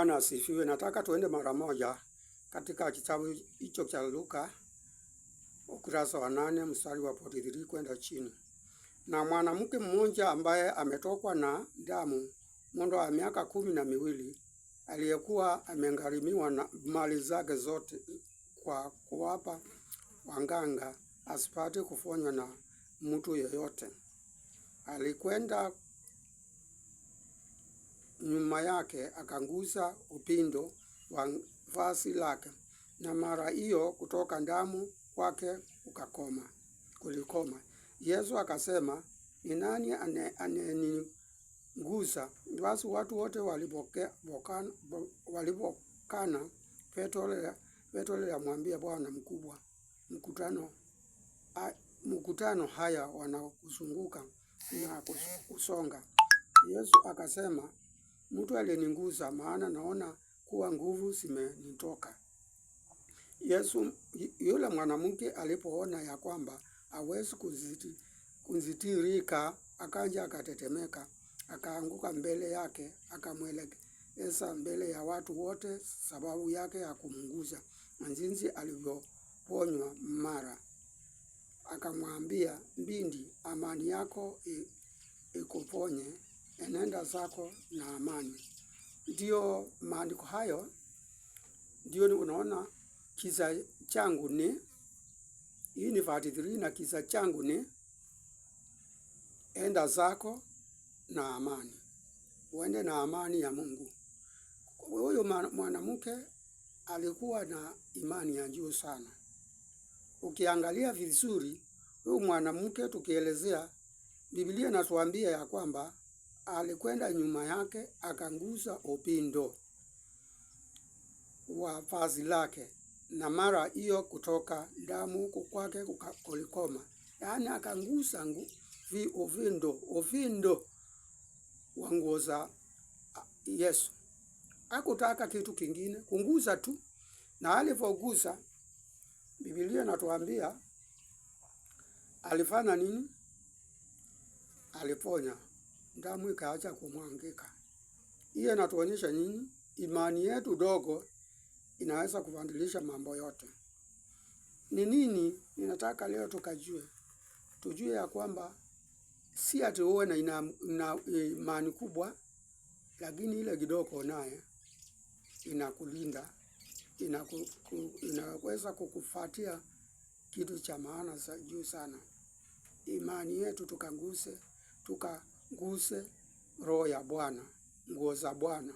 Bwana asifiwe. Nataka tuende mara moja katika kitabu hicho cha Luka ukurasa wa 8 mstari wa 43 kwenda chini. Na mwanamke mmoja ambaye ametokwa na damu muda wa miaka 12, aliyekuwa amegharimiwa na mali zake zote kwa kuwapa waganga, asipate kuponywa na mtu yeyote, alikwenda nyuma yake akagusa upindo wa vazi lake, na mara hiyo kutoka damu kwake kulikoma. Yesu akasema, ni nani anayenigusa? Basi watu wote walipokana, Petro alimwambia, Bwana mkubwa, mkutano haya wanakuzunguka na kusonga. Yesu akasema, mtu aliyenigusa, maana naona kuwa nguvu zimenitoka. Yesu yule mwanamke alipoona ya kwamba hawezi kuzitirika, akaja akatetemeka, akaanguka mbele yake, akamweleza mbele ya watu wote sababu yake ya kumgusa na jinsi alivyoponywa mara. Akamwambia, binti, amani yako ikuponye, enenda zako na amani. Ndiyo maandiko hayo, ndio unaona kisa changu ni hii ni 43 na kisa changu ni enda zako na amani, uende na amani ya Mungu. Huyu mwanamke alikuwa na imani ya juu sana. Ukiangalia vizuri, huyu mwanamke tukielezea, Biblia inatuambia ya kwamba alikwenda nyuma yake akangusa upindo wa vazi lake, na mara hiyo kutoka damu kwake kulikoma. Yaani akangusa uvindo wa nguo za Yesu. Hakutaka kitu kingine, kungusa tu. Na alivyogusa, Biblia inatuambia alifanya nini? Aliponya, damu ikaacha kumwangika. Hiyo inatuonyesha nini? Imani yetu dogo inaweza kubadilisha mambo yote. Ni nini ninataka leo tukajue? Tujue ya kwamba si ati uwe na imani kubwa, lakini ile kidogo naye inakulinda, inaweza kukufatia kitu cha maana juu sana. Imani yetu tukanguse roho ya Bwana, nguo za Bwana.